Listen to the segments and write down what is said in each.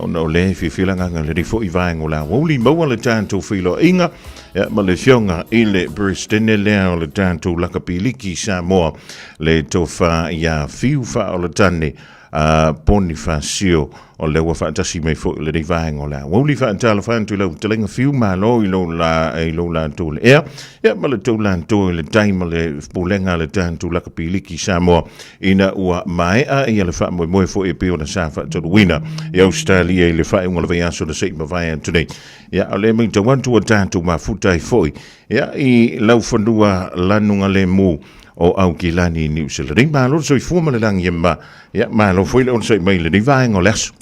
ona o lea e fiafia le agaga i lenei foi vaega o le aoauli, maua le tatou feiloaiga, ia, ma le Afioga i le Peresetene lea o le tatou Lakapi Liki Samoa, le Tofa ia Fiu Faaolatane a Ponifasio, o lea ua faatasi mai foi i lenei vaega o le aoauli. Faatalofa atu i lau fetalaiga Fiu, malo i lou la i lou latou le ea, ia, ma le tou latou i le tai ma le pulega a le tatou Lakapi Liki Samoa ina ua maea ia le faamoemoe foi e pei ona sa faataluina i Ausetalia i le faaiuga o le vaiaso na se i mavae atu nei. Ia, o lea e matau atu ua tatou mafuta ai foi, ia, i laufanua lanugalemu o Aukilani i Niu Sila nei. Malo le soifua ma le lagi e mama. Ia, malo foi le onosai mai i lenei vaega o le aso.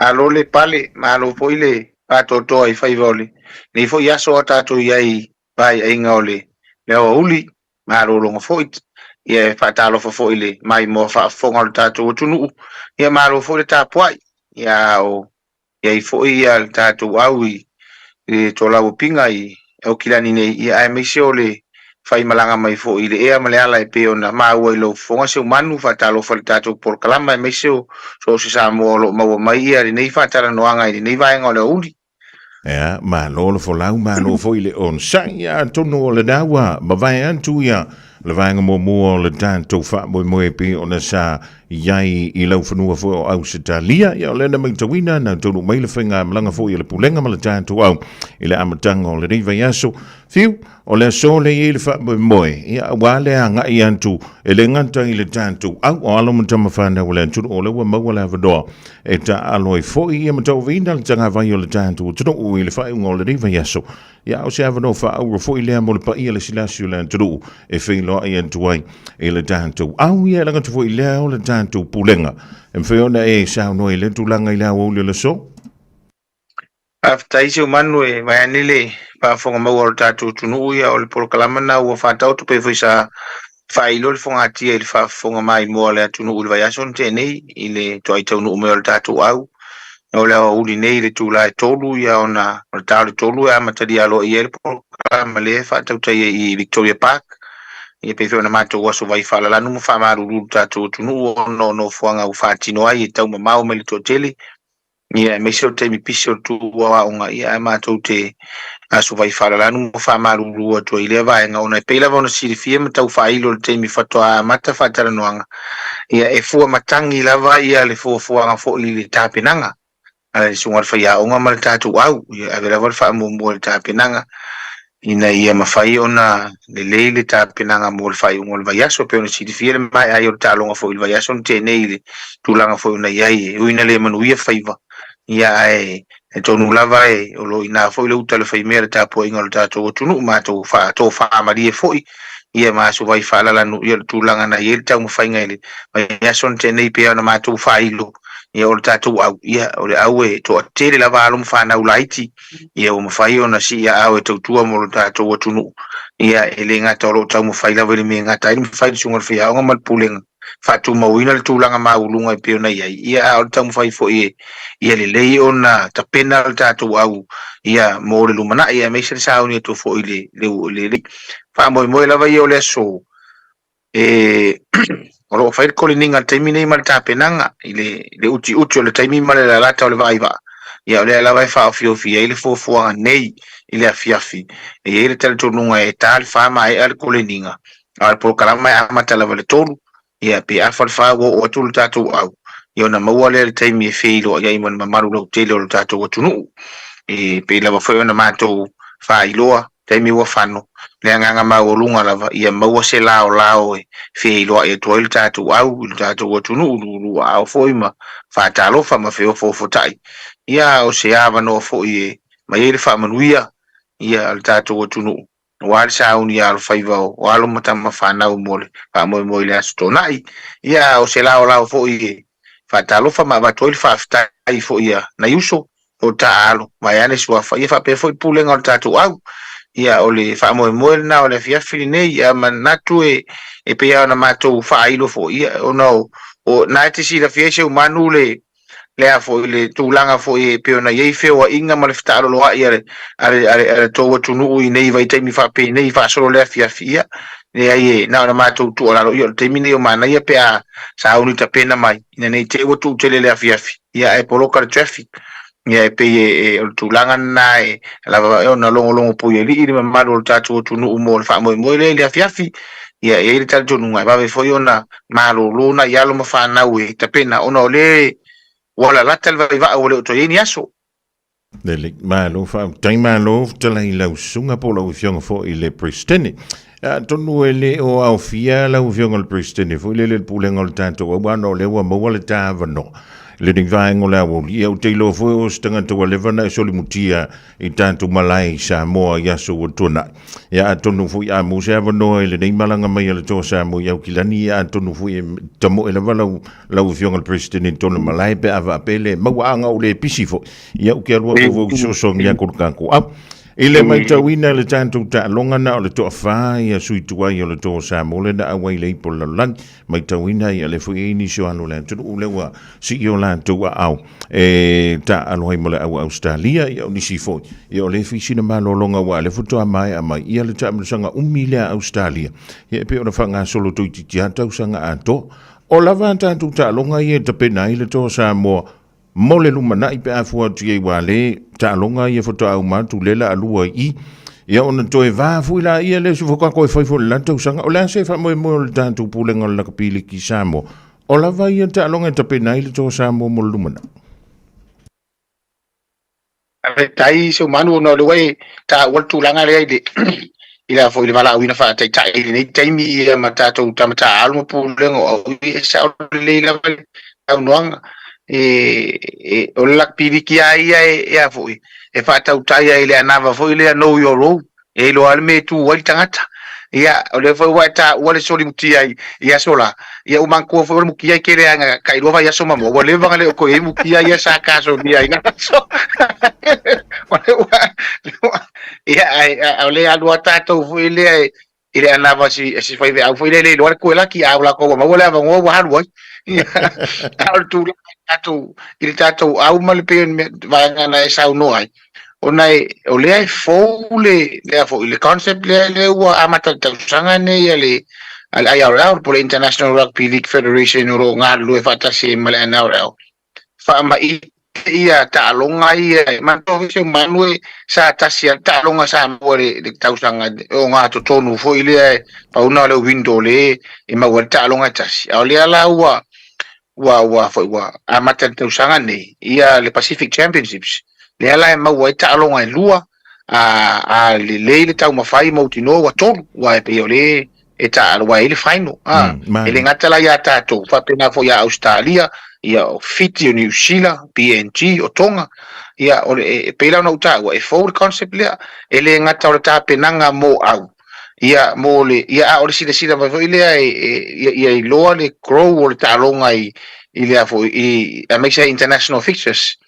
Malo le pale, malo foi le faatoatoa i faiva o lenei foi aso a tatou i ai i vaeaiga o le aoauli, malologa foi, ia e faatalofa foi i le maimoa faafofoga o le tatou atunuu, ia malo foi le tapuai, ia o i ai foi ia le tatou au i le tolauapiga i Aukilani nei, ia aemaise o le faimalaga mai foi i le ea ma le ala e pei ona maua i lou fofoga seumanu. Faatalofa i le tatou polokalama aemaise o so o se Samoa o lo o maua mai ia lenei faatalanoaga i lenei vaega o le aoauli. Ia, malo le folau, malo foi le onosai. Ia, atonu o lena ua mavae atu ia le vaega muamua o le tatou faamoemoe e pei ona sa i ai i laufanua foi o Ausetalia. Ia, o lea na matauina na taunuu mai le faigamalaga foi a le Pulega ma le tatou au i le amataga o lenei vaiaso. Fiu, o le aso lea e i ai le faamoemoe, ia, aua le agai atu e le gata i le tatou au o alo ma tama fanau o le atunuu, o lea ua maua le avanoa e taaalo ai foi ia ma tauaveina le tagavai o le tatou atunuu i le faaiuga o lenei vaiaso. Ia, o se avanoa faaauuro foi lea mo le paia lasilasi o le atunuu e feiloai atu ai i le tatou au, ia e lagata foi lea o le tatou pulega. E mafai ona e saunoa i lea tulaga i le aoauli o le aso? Faafetai Seumanu e vaeane le faafofoga maua o le tatou atunuu, ia o le polokalama lena ua faataoto pei foi sa faailo le fogatia i le faafofoga maimoa a le atunuu i le vaiaso na tea nei i le toai taunuu mai o le tatou au o le aoauli nei i le itula e 3, ia ona o le ta o le 3 e amatalia aloaia ai le polokalama lea e faatautaia i Victoria Park. Ia pei foi ona matou aso vai faalalanu ma faamalulu le tatou atunuu ona o nofoaga ua faatino ai e taumamao mai le toatele, ia aemaise o le taimi pisi o le tu aoaoga, ia ae matou te aso vai faalalanu ma faamalulu atu ai i lea vaega ona e pei lava ona silafia ma tau faailo le taimi faatoa amata faatalanoaga, ia e fua matagi lava ia le fuafuaga foi i le tapenaga a le susuga i le faiaoga ma le tatou au, ia ave lava le faamuamua i le tapenaga ina ia mafai ona lelei le tapenaga mo le faaiuga o le vaiaso. E pei ona silafia le maea ai o le taaloga foi i le vaiaso na tea nei i le tulaga foi ona i ai e ui ina le manuia faiva, ia ae tonu lava e o lo o i ina foi le uta a le faimea i le tapuaiga o le tatou atunuu, matou tofa malie foi ia ma aso vai faalalanu ia le tulaga na i ai le taumafaiga i le vaiaso na tea nei pei ona matou faailo, ia o le tatou au, ia o le au e toatele lava alo ma fanau laiti, ia ua mafai ona sii aao e tautua mo lo tatou atunuu. Ia e le gata o lo o taumafai lava i le mea e gata ai le mafai le susuga i le faiaoga ma le pulega faatumauina le tulaga maualuluga e pei ona i ai, ia a o le taumafai foi e ia lelei ona tapena le tatou au ia mo le lumanai, aemaise le sauni atu foi i le le le faamoemoe lava ia o le aso e o lo o fai le koleniga i le taimi nei ma le tapenaga i le utiuti o le taimi ma le lalata o le vaivaa, ia o lea lava e faaofiofi ai le fuafuaga nei i le afiafi. E i ai le talitonuga e ta le fa maea le koleniga, a o le polokalama e amata lava i le 3, ia pe afa le fa ua oo atu le tatou au, ia ona maua lea le taimi e feiloai ai ma le mamalu lautele o le tatou atunuu. E pei lava foi ona matou faailoa taimi ua fano, le agaga maualuga lava ia maua se laolao e feiloai atu ai le tatou au i le tatou atunuu, luuluaao foi ma faatalofa ma feofoofotai, ia o se avanoa foi e mai ai le faamanuia ia a le tatou atunuu aua le sauni alofaiva o alo ma tama fanau mo le faamoemoe i le Aso Toonai, ia o se laolao foi e faatalofa ma avatu ai le faafetai foi a nai uso o taaalo vaeane suafa, ia faapea foi pulega o le tatou au. Ia o le faamoemoe lena o le afiafi lenei, ia manatu e e pei lava ona matou faailo foi, ia ona o, o na e te silafia ai Seumanu le le a foi le tulaga foi e pei ona i ai feoaiga ma le fetaaloloai a le a le a le, a le tou atunuu i nei vaitaimi faapenei faasolo le afiafi, ia leai e na ona matou tuualalo, ia o le taimi nei o manaia pe a sauni tapena mai ina nei te i ua tuu tele le afiafi. Ia ae poloka le traffic. Ia e pei e o le tulaga lena e lava ona logologo puialii le mamalu o le tatou atunuu mo le faamoemoe lea i le afiafi. Ia e i ai le talitonuga e vave foi ona malolo nai alo ma fanau e tapena ona o lea ua lalata le vaivaa ua le o toe i ai ni aso. Lelei, malo faafetai, malo fetalai i lau susuga po o lau afioga foi i le Peresetene. Atonu e le o aofia lau afioga i le Peresetene foi lele i le pulega o le tatou aua ona o lea ua maua le ta avanoa i lenei vaega o le aoauli. Ia ou te iloa foi o se tagata ua leva ona e solimutia i tatou malae i Samoa i aso ua tuanai. Ia atonu foi a maua se avanoa i lenei malaga mai a le Toa Samoa i Aukilani, ia atonu foi e tamoe lava lau lau afioga i le Peresetene i tona malae pe a faapea le maua aga o le pisi foi. Ia ou te alu atu foi ou te sosogi atu i le tatou au. I le matauina le tatou taaloga na o le toafa ia sui tuai o le Toa Samoa le na auai le ipo le lalolagi. Matauina ia le foi e nisi o alo o le atunuu lea ua sii o latou aao e taaalo ai mo le au Ausetalia, ia o nisi foi, ia o le fai sina malologa aua lea faatoa maea mai ia le taamilosaga umi lea a Ausetalia, ia e pei ona faagasolo toeitiiti lava tausaga atoa. O lava a tatou taaloga ia e tapena ai le Toa Samoa mo le lumanai pe a fua atu i ai aua le taaloga ia faatoa uma atu lea la alua i i, ia ona toe va foi laia lea faatoa toe fai foi i le la tausaga. O le a se faamoemoe o le tatou Pulega o le Lakapi Liki i Samoa? O lava ia taaloga e tapena ai le Toa Samoa mo le lumanai. Faafetai Seumanu ona o lea ua e taua le tulaga lea i le i le foi i le valaauina faataitai i lenei taimi ia ma tatou tama taaalo ma pulega o au e sao lelei lava le saunoaga e, e o le lakapiliki lava ia e, e a foi e faatautai ai i le anava foi lea know your role e iloa le mea e tu ai le tagata. Ia, o lea foi ua e taua le soli mutia i, i aso la. Ia, ua manatua foi o le mutia i tele aga kai lua vaiaso ma mua. Ua leva na le o toe i ai mutia ia sa kasolia i na aso. O lea ua, ia, ai, ai, o lea alu a tatou foi lea e, i le anava si, si faifeau foi lea e le iloa le kuelaki, a o latou ua maua le avanoa ua alu ai. Ia, a o le tulaga i tatou, i le tatou au ma le pei o le mea, vaega na e saunoa ai, ona e, o lea e fou le, lea foi, le concept lea, lea ua amata i le tausaga nei a le, a le IRL, po o le International Rugby League Federation o lo o galulue faatasi ai ma le NRL, faamaite ia taaloga ia, e manatua foi Seumanu e sa tasi lava le taaloga sa maua i le tausaga e ogatotonu foi lea, e pau lena o le window lea e maua ai le taaloga e tasi, a o lea la ua ua ua foi ua amata i le tausaga nei ia le Pacific Championships lea la e maua ai taaloga e lua a a lelei le taumafai mautinoa ua tolu aua e pei o le e taalo aua e i ai le final a e le gata la ia tatou faapena foi ia Ausetalia ia o Fiti o Niu Sila PNG o Tonga ia o le e pei la ona ou taua e fou le concept lea e le gata o le tapenaga mo au ia mo le ia a o le silasila mai foi lea e, e ia, ia iloa le grow o le taaloga i i lea foi i aemaise ai international fixtures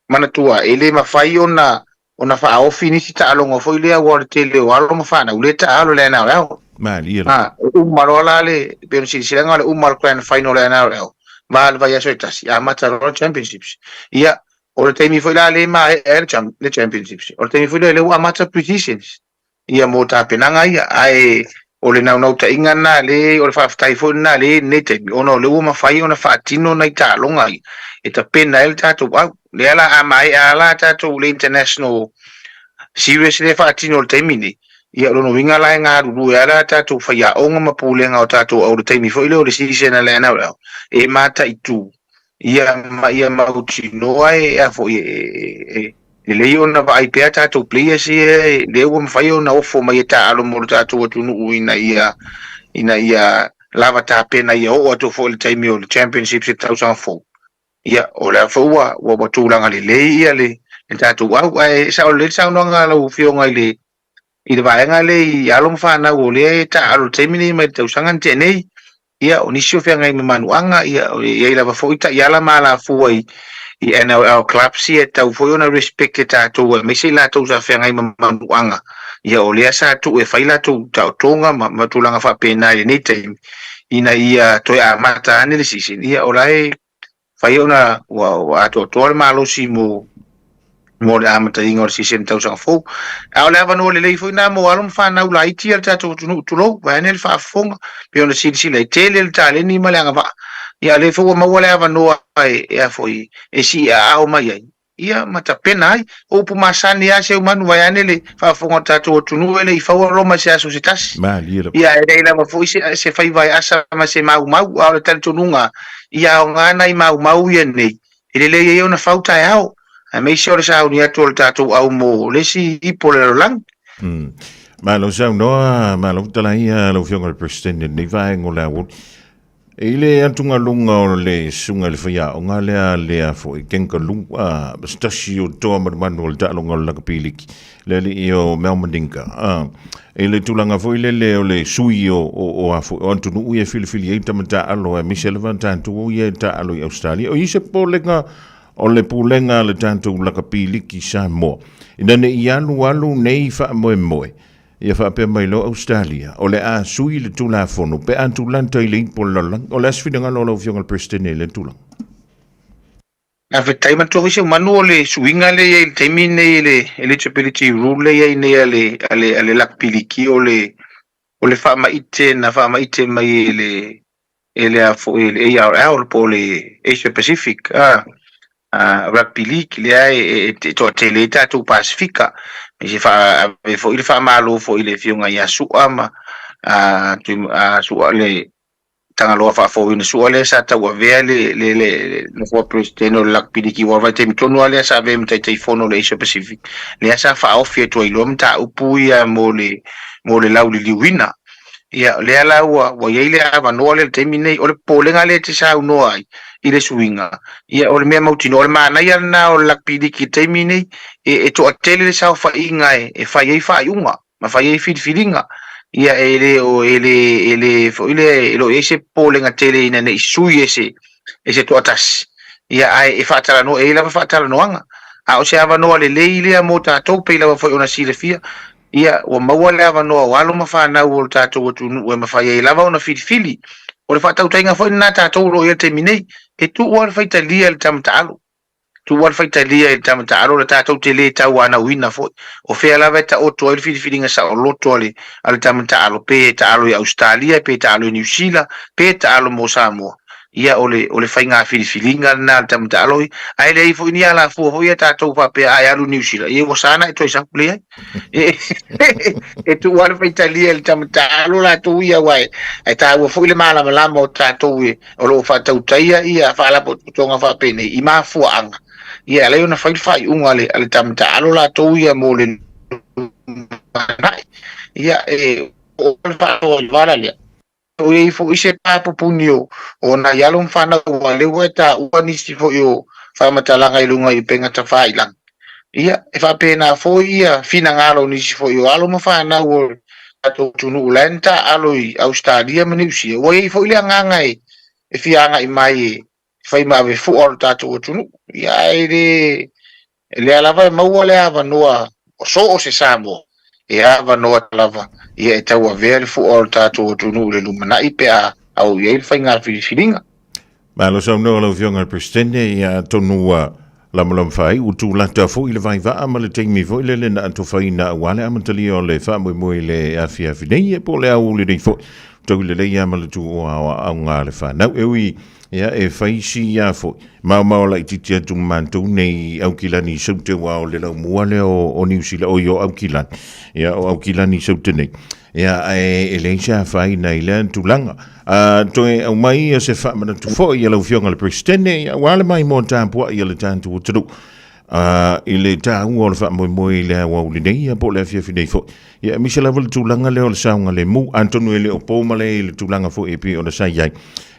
manatua e le mafai ona ona faaofi nisi taaloga foi lea aua o le tele o alo ma fanau lea taalo le NRL. Malie la. Ha, e uma loa la le pei ona silasilaga o le uma o le grand final o le NRL ma le vaiaso e tasi amata loa le championships. Ia o le taimi foi la lea e maea ai le championships o le taimi foi lea lea ua amata pre-seasons. ia mo tapenaga ia, ae o le naunautaiga lena le, o le faafetai foi lena le i lenei taimi, ona o lea ua mafai ona faatino nai taaloga ia e tapena ai le tatou au. Lea la a maea la tatou le international series lea e faatino i le taimi nei, ia o lona uiga la e galulue lava la tatou faiaoga ma pulega o tatou au i le taimi foi lea o le season a le NRL e mataitu ia ma ia mautinoa e a foi e lelei ona vaai pea tatou players ia lea ua mafai ona ofo mai e taaalo mo le tatou atunuu ina ia ina ia lava tapena ia oo atu foi i le taimi o le championships i le tausaga fou. Ia o lea foi ua ua, ua tulaga lelei ia le le tatou au ae sao lelei le saunoaga a lau afioga i le i le vaega lea i alo ma fanau o lea e taaalo i le taimi nei mai le tausaga na tea nei. Ia, o nisi o feagai ma manuaga, ia, e i ai lava foi taiala ma alafua i, i NLL clubs ia e tatau foi ona respect e tatou aemaise i latou sa feagai ma manuaga. Ia, o lea sa tuu e fai latou taotoga ma, ma tulaga faapena i lenei taimi, ina ia toe amata ane le season, ia, o la e fai ona ua, ua atoatoa le malosi mo, mo le amataina o le season tausaga fou. A o le avanoa lelei foi lena mo alo ma fanau laiti a le tatou atunuu, tulou, vaeane le faafofoga, pei ona silasila e tele le taleni ma le agavaa. Ia, o lea foi ua maua le avanoa e, e a foi, e sii aao mai ai, ia, ma tapena ai. O upu masani lava Seumanu vaeane le faafofoga o le tatou atunuu e le i faua Roma i se aso se tasi. Malie lava. Ia, e leai lava foi se, se faiva e asa ma se maumau, a o le talitonuga, ia aoga nai maumau ia nei, e lelei ai ona fau taeao, aemaise o le sauni atu o le tatou au mo le isi ipo o le lalolagi. Malo saunoa, malo fetalai lau Afioga i le Peresetene i lenei vaega o le aoauli. I le atugaluga o le susuga i le faiaoga lea lea foi Kenkalu, a, se tasi o toa manumanu o le taaloga o le lakapi liki, le alii o Mal Meninga, a, i le tulaga foi lele o le sui o, o, o a foi, o atunuu ia e filifili ai tama taaalo aemaise lava tatou ia e taaalo i Ausetalia. O i se popolega o le pulega a le tatou lakapi liki Samoa, ina ne i alualu nei faamoemoe, Ia faapea mai loa Ausetalia, o le a sui le Tulafono pe a tulata i le ipu o le lalolagi. O le a se finagalo o lau Afioga i le Peresetene i lea tulaga? Faafetai matua foi Seumanu o le suiga lea e i ai i le taimi lenei i le eligibility rule lea e i ai nei a le a le a le Rugby League o le o le faamaite na faamaite mai e le e le a foi e le ARL po o le Asia Pacific a Rugby League lea e toatele ai tatou Pasefika. E se ave foi le faamalo foi i le afioga ia Sua ma Sua le Tagaloa Faafouina Sua lea sa tauavea le le le nofoa Peresetene o le Rugby League i vaitaimi tonu lava lea sa avea ma Taitaifono o le Asia Pacific lea sa faaofi atu ai loa mataupu ia mo le mo le lauliliuina. Ia, o lea la ua, ua i ai le avanoa lea i le taimi lenei. O le popolega lea e te saunoa ai i le suiga, ia, o le mea mautinoa, o le manaia lena o le Rugby League i le taimi lenei, e, e toatele le saofaiga e, e fai ai faaiuga ma fai ai filifiliga. Ia, e le o, e le, e le foi lea, e le o i ai se popolega tele ina ne i sui e se, e se toatasi. Ia, ae e faatalanoa, e i ai lava faatalanoaga. A o se avanoa lelei lea mo tatou, pei lava foi ona silafia, Ia, ua maua le avanoa o alo ma fanau o le tatou atunuu e mafai ai lava ona filifili. O le faatautaiga foi lena tatou o lo o i ai i le taimi nei, e tuu lava le faitalia i le tama taalo. Tuu lava le faitalia i le tama taalo le tatou te le tauanauina foi. O fea lava e taoto ai le filifiliga saoloto a le, a le tama taalo, pe e taalo i Ausetalia, pe e taalo i Niu Sila, pe e taalo mo Samoa. Ia, o le, o le faiga filifiliga lena a le tama taalo, ae leai foi ni alafua foi ia tatou faapea a e alu i Niu Sila, ia ua sa ona e toe sau. Leai. E tuu lava le faitalia i le tama taalo latou ia, aua e taua foi le malamalama o tatou e o lo o faatautaia ia faalapotopotoga faapenei i mafuaaga ia e ala ai ona fai le faaiuga a le, a le tama taalo latou ia mo le lumanai. Ia e o le faasoa i le vala lea. O i ai foi se pa pupuni o, o nai alo ma fanau, aua o lea ua e taua nisi foi o faamatalaga i luga i upega tafailaga. Ia, e faapena foi ia finagalo o nisi foi o alo ma fanau o le tatou atunuu la e na taaalo i Ausetalia ma Niusia, ua i ai foi le agaga e, e fia agai mai e fai ma ave fua o le tatou atunuu. Ia, ae le, lea lava e maua le avanoa o so o se Samoa, e avanoa lava ia e tauavea le fua o le tatou atunuu i le lumanai pe a oo i ai le faiga filifiliga. Malo saunoa lau Afioga i le Peresetene, ia atonu ua lamalama faaiu tulata foi le vaivaa ma le taimi foi lele na atofaina aua le amatalia o le faamoemoe i le afiafi nei, ia po o le aoauli nei foi. Tau lelei lava ma le tuua o aoga a le fanau. E ui ia e fai si ia foi maomao laitiiti atu ma matou nei i Aukilani i Saute aua o le laumua lea o, o Niu Sila, oi o Aukilani. Ia o Aukilani i Saute nei. Ia ae e leai se afaina i lea tulaga. A toe aumai ia se faamanatu foi a lau Afioga i le Peresetene, ia aua le maimoa tapuai a le tatou atunuu i le taua o le faamoemoe i le aoauli nei ia po o le afiafi nei foi. Ia aemaise lava le tulaga lea o le saogalemu, atonu e le o po male i le tulaga foi e pei ona sa i ai.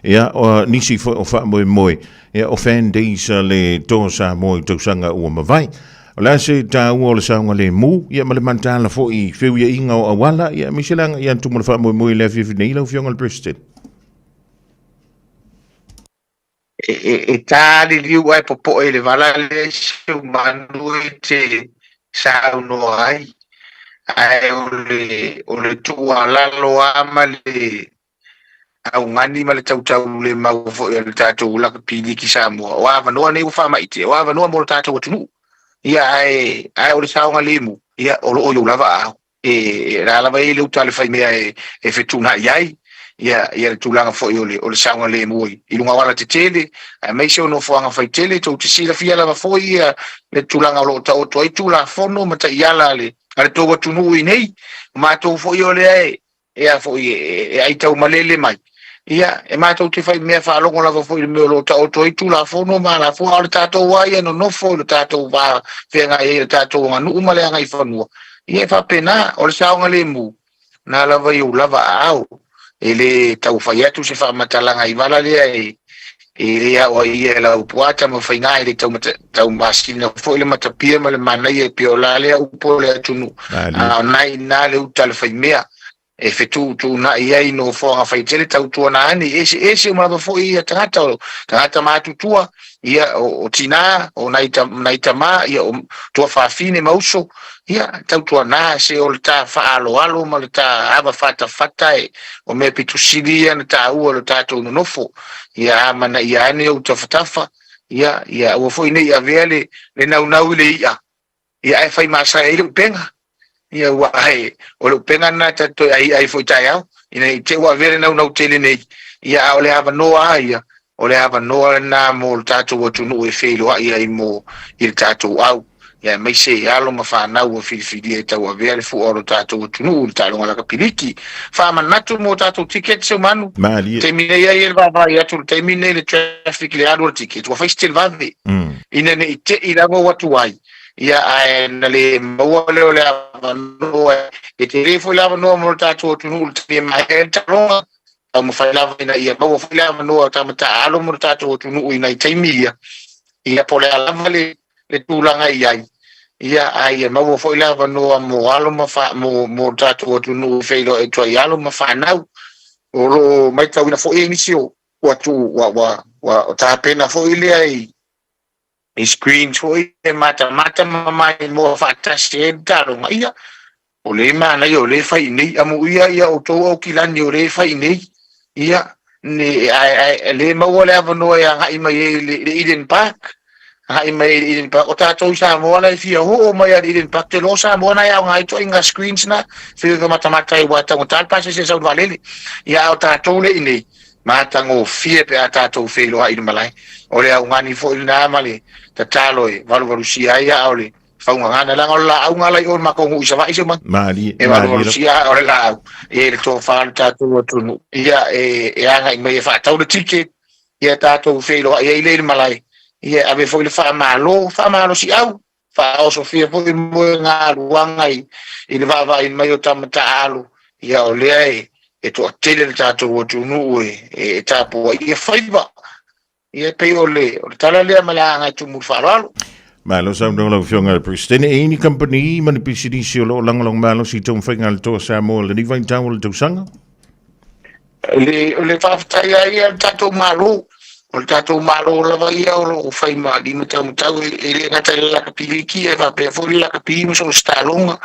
Ia, o nisi foi o faamoemoe, ia o fan days a le Toa Samoa i tausaga ua mavae. O le a se taua o le saogalemu, ia ma le mataala foi i feuiaiga o auala, ia aemaise le agai atu mo le faamoemoe i le afiafi nei lau Afioga i le President. E, e, e tā liliu ae popoe i le vala lea Seumanu e te saunoa ai, ae o le, o le tuualalo lava ma le augani ma le tautaulemau foi a le tatou Lakapi Liki Samoa, o avanoa nei ua faamaite, o avanoa mo le tatou atunuu. Ia, ae, ae o le saogalemu, ia, o lo o i ou lava aao. E, la lava e i le uta a le faimea e, e fetuunai ai. Ia, ia le tulaga foi o le, o le saogalemu i, i luga o alatetele, aemaise o nofoaga faitele, tou te silafia lava foi ia le tulaga o lo o taoto ai Tulafono ma taiala a le, a le tou atunuu i nei. O matou foi o lea e, e a foi e, e aitaumalele mai. Ia, e matou te fai mea faalogo lava foi i le mea o lo o taoto ai Tulafono ma alafua, a o le tatou lava ia nonofo i le tatou va feagai ai i le tatou aganuu ma le agaifanua. Ia e faapena, o le saogalemu, na lava i ou lava aao. E le tau fai atu se faamatalaga i vala lea e, e le aoaia e lau puata ma faiga e le tau, tau masina foi le matapia ma le manaia e pei o la lea upu o le atunuu. A o na ina le uta le faimea e fetuutuunai ai nofoaga faitele tautuana ane e eseese uma lava foi ia tagata o tagata matutua ia o, o tinā o nai, nai tamā ia o tuafafine ma uso Ia, tautuana se o le ta faaaloalo ma le ta ava fatafata e o mea pito sili ia na taua o le tatou nonofo. Ia amanaia ane ou tafatafa, ia, ia aua foi ne i avea le, le naunau i le i'a, ia ae fai masae ai le upega. Ia ua ae, o le upega lena ta te toe ai ai foi taeao, ina ne i te i ua avea le naunau tele nei, ia a o le avanoa a ia, O le avanoa lena mo le tatou atunuu e feiloai ai mo i le tatou au, ia aemaise i alo ma fanau ua filifilia e tauavea le fua o lo tatou atunuu i le taaloga lakapiliki. Faamanatu mo tatou tickets seu manu. Malie. Taimi nei ai e le vaavaai atu le taimi nei le traffic le alu o le ticket ua fai se televave. Ina ne i te i lava ua atu ai, ia ae na le maua lea o le avanoa e tele foi le avanoa mo le tatou atunuu i le taimi e maea ai le taaloga. Taumafai lava ina ia maua foi le avanoa o tama taaalo mo le tatou atunuu i nai taimi ia, ia po o le a lava le, le tulaga i ai, ia a ia maua foi le avanoa mo alo ma fa, mo, mo le tatou atunuu e feiloai atu ai alo ma fanau. O lo o matauina foi e nisi o ua tu, ua, ua, ua tapena foi lea i, i screens foi e matamata ma maimoa faatasi ai le taaloga, ia, o le manaia o le fai nei, amuia ia outou Aukilani o le fai nei, ia, ne, ae, ae, le maua le avanoa e agai mai ai le, le Eden Park, agai mai ai le Eden Park, o tatou i Samoa la e fia oo mai a le Eden Park, te loa Samoa na e aoga ai ituaiga screens na, fia matamata ai ua taugata le pasese sau i le vaalele, ia, a o tatou le i nei, Matagofie pe a tatou feiloai i le malae. O le augani foi lena ma le tatalo e valuvalusia ai aa o le faugagana. Leaga o le laau gala i o i matou nuu i Savaii se manu. Malie, E valuvalusia aa o le laau. E i le tofa o le tatou atunuu. Ia e, e agai mai e faatau le ticket. Ia tatou feiloai ai lea i le malae. Ia e ave foi le faamalo, faamalosiau faaosofia foi moegaluaga i, i le vaavaai mai o tama taaalo, ia o lea e, e toatele le tatou atunuu e, e, e tapuaia faiva. Ia e pei o le, o le tala lea ma le agaga e tumu i le faaaloalo. Malo saunoa lau Afioga i le Peresetene. E i ai ni kamupani ma ni pisinisi o lo o lagolago malosi i taumafaiga a le Toa Samoa i lenei vaitau o le tausaga? Le, o le faafetai ai a le tatou Malo, o le tatou Malo lava ia o lo o fai ma limataumatau e, e le gata i le lakapiliki ae faapea foi le lakapi ma so o se taaloga.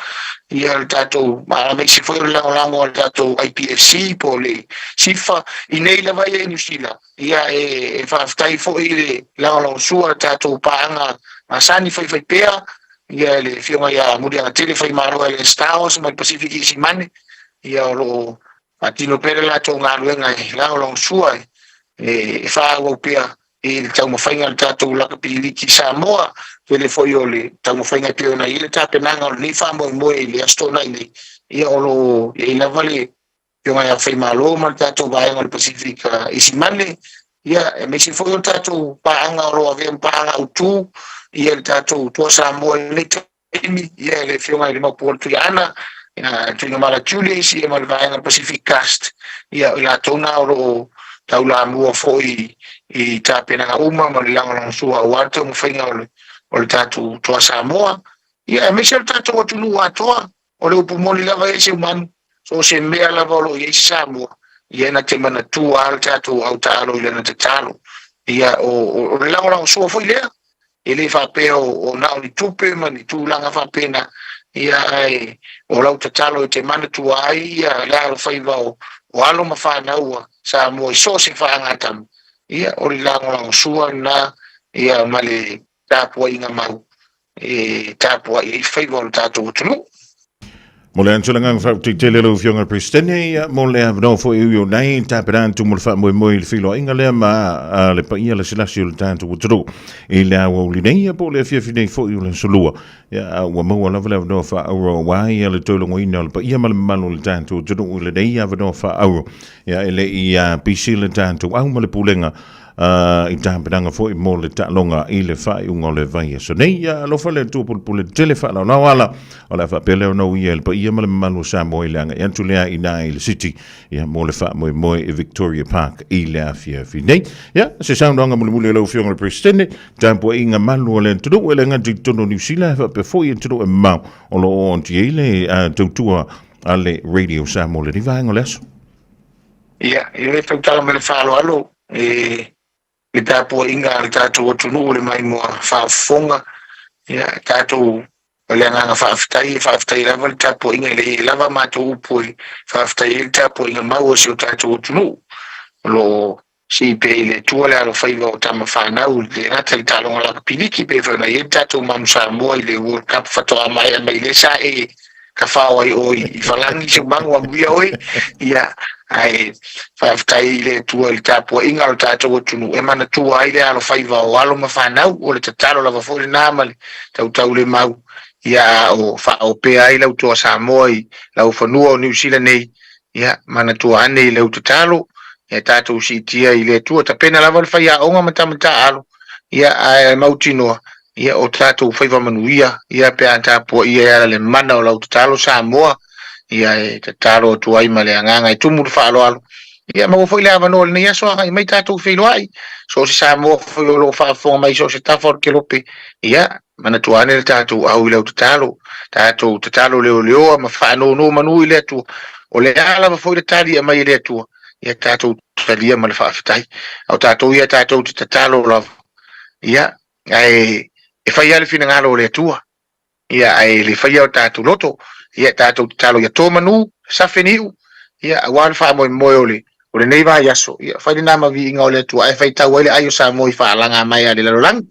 Ia le tatou aemaise foi o le lagolago a le tatou IPFC po o le SIFA i nei lava ia i Niu Sila. Ia e, e faafetai foi i le lagolagosua a le tatou paaga masani faifaipea ia le Afioga ia Muliagatele Faimalo LS Stars mai le Pacific Isimane ia o lo o Faatino pea le latou galuega e lagolagosua e faaauau pea i le taumafaiga a le tatou Lakapi Liki i Samoa, tele foi o le taumafaiga e pei ona i ai le tapenaga o lenei faamoemoe i le Aso Toonai nei, ia o lo o i ai lava le Afioga ia Faimalo ma le tatou vaega o le Pacific Isimane, ia aemaise foi o le tatou paaga o lo o avea ma paaga autu ia le tatou Toa Samoa i lenei taimi, ia le Afioga i le Maopu o le Tuiaana, ia Tuigamala Julius, ia ma le vaega Pacific Cast, ia o i latou na o lo o taulamua foi i tapenaga uma ma le lagolagosua aua le taumafaiga o le, o le tatou Toa Samoa, ia aemaise o le tatou atunuu atoa, o le upu moni lava e se manu, so o se mea lava o lo o i ai se Samoa, ia na te manatua lava le tatou autaalo i lana tatalo. Ia o, o, o le lagolagosua foi lea, E le faapea o, o na o ni tupe ma ni tulaga faapena, ia ae o lau tatalo e te manatua ai ia le alofaiva o, o alo ma fanau a Samoa i so o se faagatama, ia o le lagolagosua lena ia ma le tapuaiga mau e tapuai ai faiva o le tatou atunuu. Mo le atu le agaga faafetai tele lau Afioga i le Peresetene, ia, mo le avanoa foi e ui o nei tapena atu mo le faamoemoe i le feiloaiga lea ma le paia lasilasi o le tatou atunuu i le aoauli nei, ia, po o le afiafi nei foi o le aso Lua. Ia, a ua maua lava le avanoa faaauro aua ia le toe logoina o le paia ma le mamalu o le tatou atunuu i lenei avanoa faaauro. Ia, e le i pisi le tatou au ma le pulega i tapenaga foi mo le taaloga i le faaiuga o le vaiaso nei. Ia alofa le Atua pulepule tele faalaolao ala, o le a faapea lea ona uia e le paia ma le mamalu o Samoa i le agai atu lea i ina i le City, ia, mo le faamoemoe i Victoria Park i le afiafi nei. Ia, se saunoaga mulimuli a lau Afioga i le Peresetene, tapuaiga malu a le atunuu e le gata i totonu o Niu Sila, ae faapea foi atunuu e mamao o lo o oo atu i ai le tautua a le Radio Samoa i lenei vaega o le aso. Ia, e le tautala ma le faaaloalo e le tapuaiga a le tatou atunuu le maimoa faafofoga. Ia, tatou o le agaga faafetai, e faafetai lava le tapuaiga, e leai lava matou upu e faafetai ai le tapuaiga mau a si o tatou atunuu o lo o sii pea i le Atua le alofaiva o tama fanau, e le gata i le taaloga lakapiliki pei foi ona i ai le tatou Manu Samoa i le World Cup faatoa maea mai lea sa e tafao ai oe i Falani si ou manu amuia oe, ia, ae faafetai i le Atua i le tapuaiga o le tatou atunuu e manatua ai le alofaiva o alo ma fanau, o le tatalo lava foi lena ma le tautaulemau, ia, a o faaopea ai lau toa Samoa i lau fanua o Niu Sila nei, ia, manatua ane i lau tatalo, ia tatou siitia i le Atua, tapena lava le faiaoga ma tama taaalo, ia, ae mautinoa, ia o tatou faiva manuia, ia pe a tapuaia e ala le mana o lau tatalo Samoa, ia e tatalo atu ai ma le agaga e tumu le faaaloalo. Ia maua foi le avanoa o lenei aso agai mai tatou feiloai, so o se Samoa foi o lo o faafofoga mai so o se tafa o le kelope, ia manatua ane le tatou au i lau tatalo, tatou tatalo leoleoa ma faanonomanu i le Atua. O le a lava foi le tali e aumai e le Atua, ia tatou talia ma le faafetai. A o tatou ia tatou te tatalo lava, ia ae e fai lava le finagalo o le Atua, ia ae le faia o tatou loto, ia tatou tatalo ia to manu, safe niu, ia aua le faamoemoe o le o lenei vaiaso, ia fai lena ma viiga o le Atua, ae faitau ai le ai o Samoa i faalaga mai a le lalolagi.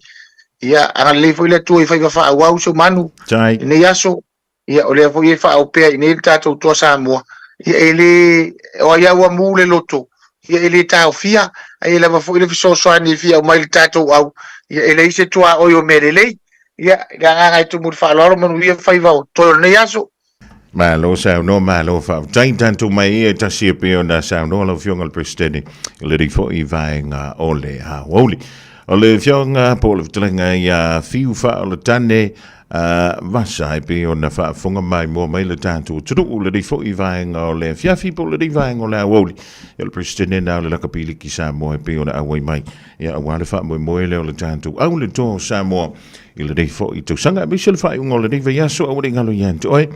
Ia agalelei foi le Atua i faiva faaauau si ou manu i lenei aso. Ia, o lea foi e faaopea i nei le tatou Toa Samoa, ia e le, o ai ua mu le loto, ia e le taofia, ae e lava foi le fesoasoani e fia aumai le tatou au, ia e leai se tuaoi o mea lelei. Ia, i le agaga e tumu i le faaaloalo, manuia faiva o totoe o lenei aso. Malo saunoa, malo faafetai tatou mai ia e tasi e pei ona saunoa lau Afioga i le Peresetene i lenei foi vaega o le aoauli. O le Afioga po o le fetalaiga ia Fiu Faaolatane Vasa e pei ona faafofoga maimoa mai le tatou atunuu lenei foi vaega o le afiafi po o lenei vaega o le aoauli. Ia o le Peresetene lena o le Lakapiliki Samoa e pei ona auai mai ia aua le faamoemoe lea o le tatou au le Toa o Samoa i lenei foi tausaga aemaise le faaiuga o lenei vaiaso aua ne i galo ia te oe.